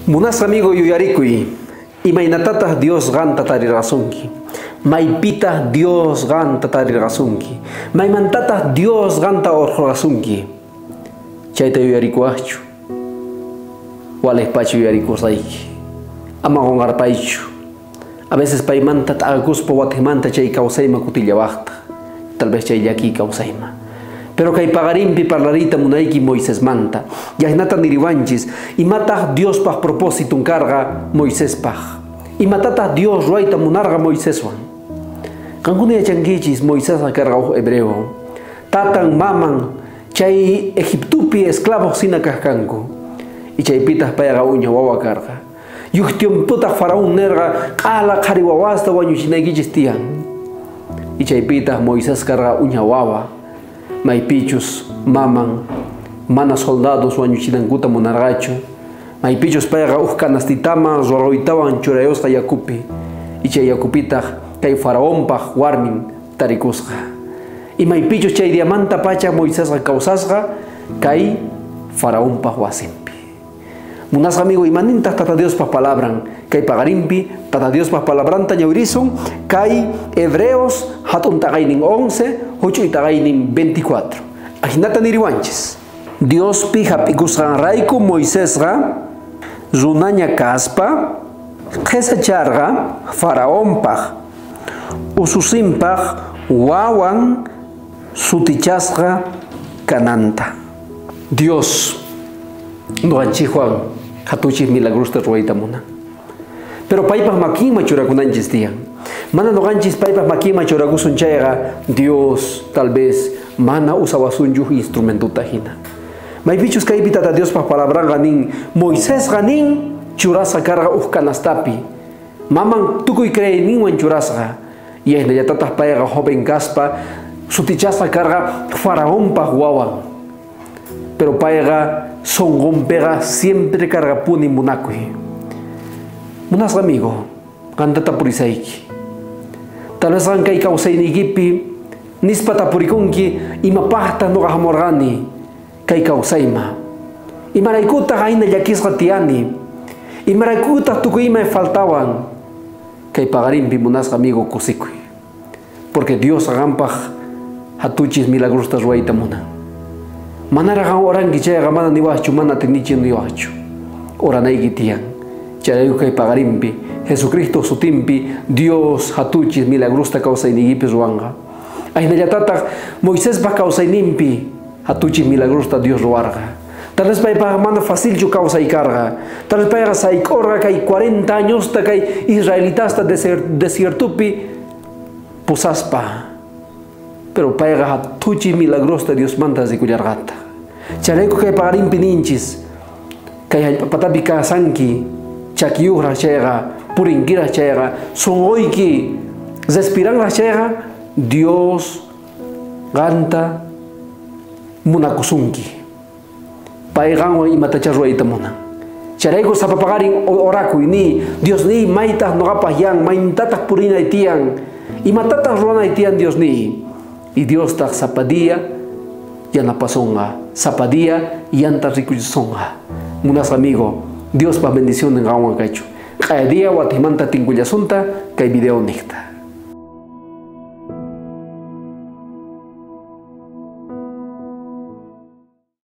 Munasqa amigo yuyarikuy, imaynatataq Dios qanta tarirqasunki? Maypitaq Dios qanta tarirqasunki? Maymantataq Dios qanta urqurqasunki? Chayta yuyarikuwaqchu? Walejpachu yuyarikusqayki? Ama qunqarpaychu. A veces paymanta t'aqakuspa watejmanta chay kawsayman kutillawaqtaq. Tal vez chay llakiy kawsayman. Pero kay paqarinpi parlariyta munayki Moisesmanta. Yaynata niriwanchis, imataq Diospaj propósitun karqa Moisespaj. Imatataq Dios ruwayta munarqa Moiseswan. Qankuna yachankichis Moisesqa karqa uj hebreo. Tatan maman chay Egiptupi esclavos hina kajkanku. Y chaypitaq payqa uña wawa karqa. Yuj tiempotaq faraón nerqa q'ala qhari wawasta wañuchinaykichis tiyan. Y chaypitaq Moisés karqa uña wawa. Maypichus maman mana soldados wañuchinankuta munarqachu. Maypichus payqa uj canastitaman ruwaruytawan churayusqa yakupi. Y chay yakupitaq kay faraonpaj warmin tarikusqa. Y maypichus chay diamanta pacha Moisesqa kawsasqa kay faraonpaj wasinpi. Munasqa amigo, imanintaq Tata Diospaj palabran kay paqarinpi Tata Diospaj palabranta ñawirisun kay Hebreos hatun taqaynin 11 huch'uy taqaynin 24. Ajinata niriwanchis. Diospi hap'ikusqanrayku Moisesqa runaña kaspa qhisacharqa faraonpaj ususinpaj wawan sutichasqa kananta. Dios nuqanchikwan hatuchis milagrosta ruwayta munan. Pero paypaj makinman churakunanchis tiyan. Mana nuqanchis paypaj makinman churakusun chayqa Dios tal vez mana usawasunchu instrumentuta hina. Maypichus kaypi Tata Diospaj palabranqa nin Moisesqa nin churasqa karqa uj canastapi. Maman tukuy creeyninwan churasqa. Y ahinallataq payqa joven kaspa sutichasqa karqa faraonpaj wawan. Pero payqa sonqonpiqa siempre karqapuni munakuy. Munasqa amigo, qanta tapurisayki. Tal vez qan kay kawsayniykipi nispa tapurikunki imapaqtaq nuqa hamurqani kay kawsayma. Imaraykutaq ayna llakisqa tiyani. Imaraykutaq tukuy ima faltawan. Kay paqarinpi munasqa amigo kusikuy. Porque Dios qanpaj hatuchis milagrosta ruwayta munan. Manara qan oranki chayqa mana niwaqchu, mana atinichi niwaqchu. Oranayki tiyan. Chayrayku kay paqarinpi Jesucristo sutinpi Dios hatuchis milagrosta kawsayniykipi ruwanqa. Ahinallataq Moisespaj kawsayninpi hatuchis milagrosta Dios ruwarqa. Tal vez paypaj mana facilchu kawsay karqa. Tal vez payqa sayk'urqa kay 40 añosta kay israelitasta desiertupi pusaspa. Pero payqa hatuchis milagrosta Diosmanta rikullarqataq. Chayrayku kay paqarinpi ninchis kay hallp'apatapi kasanki chakiyuqraq chayqa purinkiraq chayqa sunquyki respiranraq chayqa Dios qanta munakusunki. Pay qanwan imatachá ruwayta munan. Chayrayku sapa paqarin orakuy ni Dios ni maytaq nuqapaj yan maynintataq purinay tiyan imatataq ruwanay tiyan Dios ni. Y Diostaq sapa día yanapasunqa, sapa día yanta rikuchisunqa. Munasqa amigo, Diospaj bendición qanwan kaychu. Q'aya día watimanta tinkullasunta kay video niqta.